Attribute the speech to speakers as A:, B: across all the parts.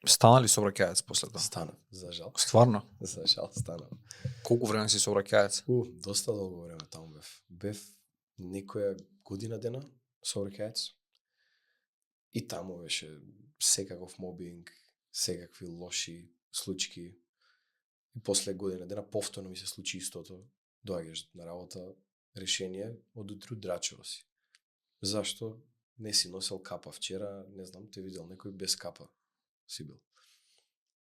A: Стана ли сообраќаец после тоа?
B: Стана, за жал.
A: Стварно?
B: За жал стана.
A: Колку време си сообраќаец?
B: Доста долго време таму бев. Бев некоја година дена сообраќаец. И таму беше секаков мобинг, секакви лоши случаи. И после година дена повторно ми се случи истото. Доаѓаш на работа, решение, од утру драчево си. Зашто не си носел капа вчера, не знам, те видел некој без капа си бил.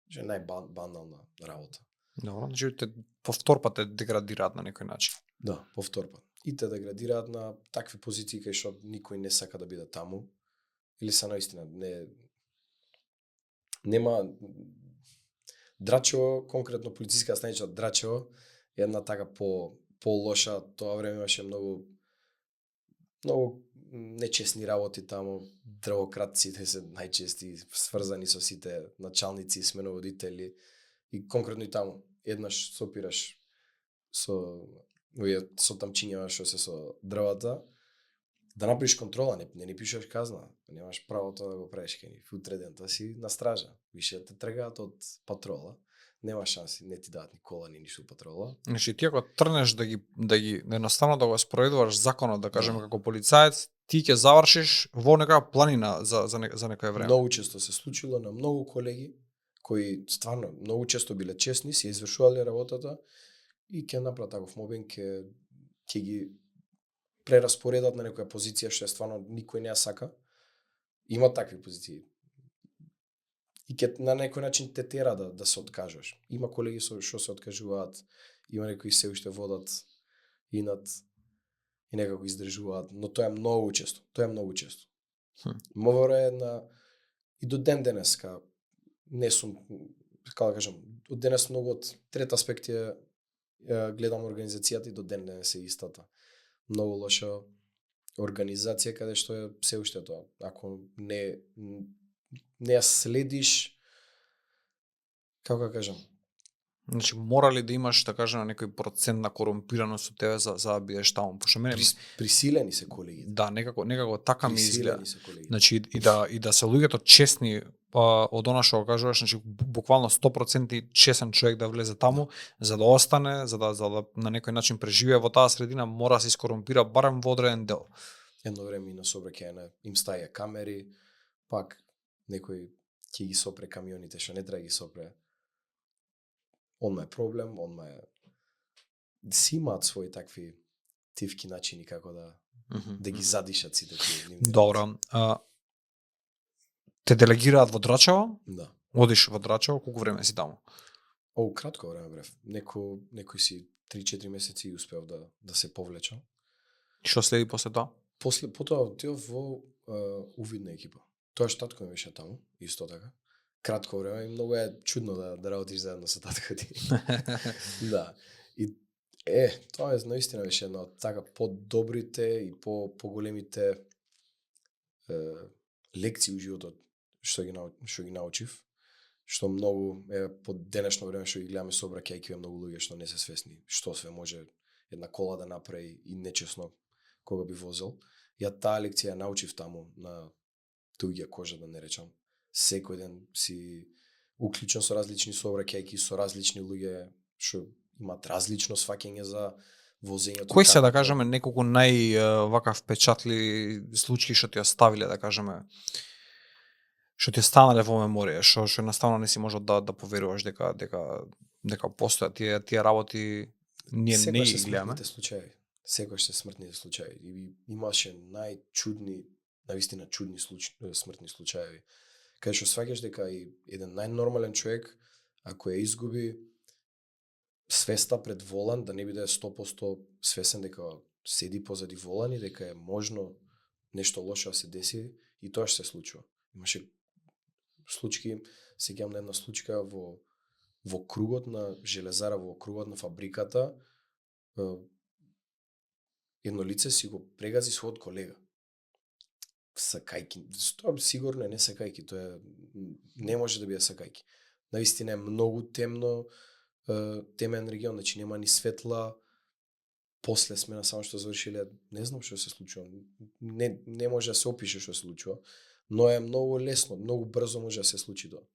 B: Че најбанална работа.
A: Добро, значи те повтор пат те деградираат на некој начин.
B: Да, повтор пат. И те деградираат на такви позиции кај што никој не сака да биде таму. Или са наистина нема Драчево, конкретно полициска станица Драчево, една така по лоша, тоа време имаше многу нечесни работи таму, дрвократците се најчести сврзани со сите началници и сменоводители. И конкретно и таму, еднаш сопираш со тамчињава што се со дрвата, да направиш контрола, не пишеш казна, немаш правото да го правиш кај нив. Утредента си на стража, више те тргаат од патрола, нема шанси, не ти дадат ни кола, ни ништо патрола.
A: Значи ти ако трнеш да ги едноставно да го спроведуваш законот, да кажеме како полицаец, ти ќе завршиш во некоја планина за некое време.
B: Многу често се случило на многу колеги кои стварно многу често биле честни, си извршувале работата и ќе направат таков мобинг, ќе ги прераспоредат на некоја позиција што стварно никој не ја сака. Има такви позиции. И ќе на некој начин те тера да се откажеш. Има колеги што се откажуваат, има некои се уште водат инат и некако издржуваат, но тоа е многу често. МВР е и до ден денеска не сум, како да кажам, од денес многу од трет аспект гледам организацијата и до ден денес е истата. Многу лоша организација каде што е се уште тоа. Ако не ја следиш, како да кажам,
A: значи мора ли да имаш, да кажем, некој процент на корумпираност со тебе за да бидеш таму? Пошто мене
B: присилени се колегите.
A: Да, некако така ми изгледа.
B: Се
A: значи и да се луѓето честни од она што го кажуваш, значи буквално 100% честен човек да влезе таму, за да остане, за да на некој начин преживее во таа средина, мора да се искорумпира барем во одреден дел.
B: Едно време и на сообраќајна им стаја камери, пак некој ќе ги сопре камионите што не треба ги сопре. Одма е проблем, си имаат своји такви тивки начини како да ги задишат сите тие.
A: Добро. Те делегираат во Драчево?
B: Да.
A: Одиш во Драчево, колку време си таму?
B: Кратко време брев. Некој си 3-4 месеци и успеав да се повлечам.
A: Што следи после тоа?
B: Потоа отидов во увидна екипа. Тоа што татко ми беше таму, исто така. Кратко време и многу е чудно да работиш заедно со татко ти. Да. И тоа е наистина беше една од така подобрите и поголемите лекции во животот што ги научив, што многу по денешно време што ги гледаме сообраќајки многу луѓе што не се свесни што све може една кола да направи и нечесно кога би возел. Ја таа лекција научив таму на туѓа кожа, да не речам. Секој ден си уклучен со различни сообраќајки, со различни луѓе што имаат различно сваќање за возењето.
A: Кои се, да кажеме, неколку вака впечатли случаи што ти оставиле, да кажеме, што ти станале во меморија, што наставно не си можел да поверуваш дека постојат тие работи, ние не ги гледаме.
B: Секојаш се смртните случаи. И имаше најчудни, навистина чудни смртни случаи. Кај што сваќаш дека и еден најнормален човек, ако ја изгуби свеста пред волан, да не биде 100% свесен дека седи позади волан и дека е можно нешто лошо да се деси, и тоа што се случува. Имаше случаи, сеќавам на една случка во кругот на железара, во кругот на фабриката, едно лице си го прегази својот колега. Сакајки, тоа сигурно не сакајки, тоа не може да биде сакајки. Наистина е многу темен регион, значи нема ни светла. После смена само што завршиле, не знам што се случува. Не може да се опише што се случува, но е многу лесно, многу брзо може да се случи тоа.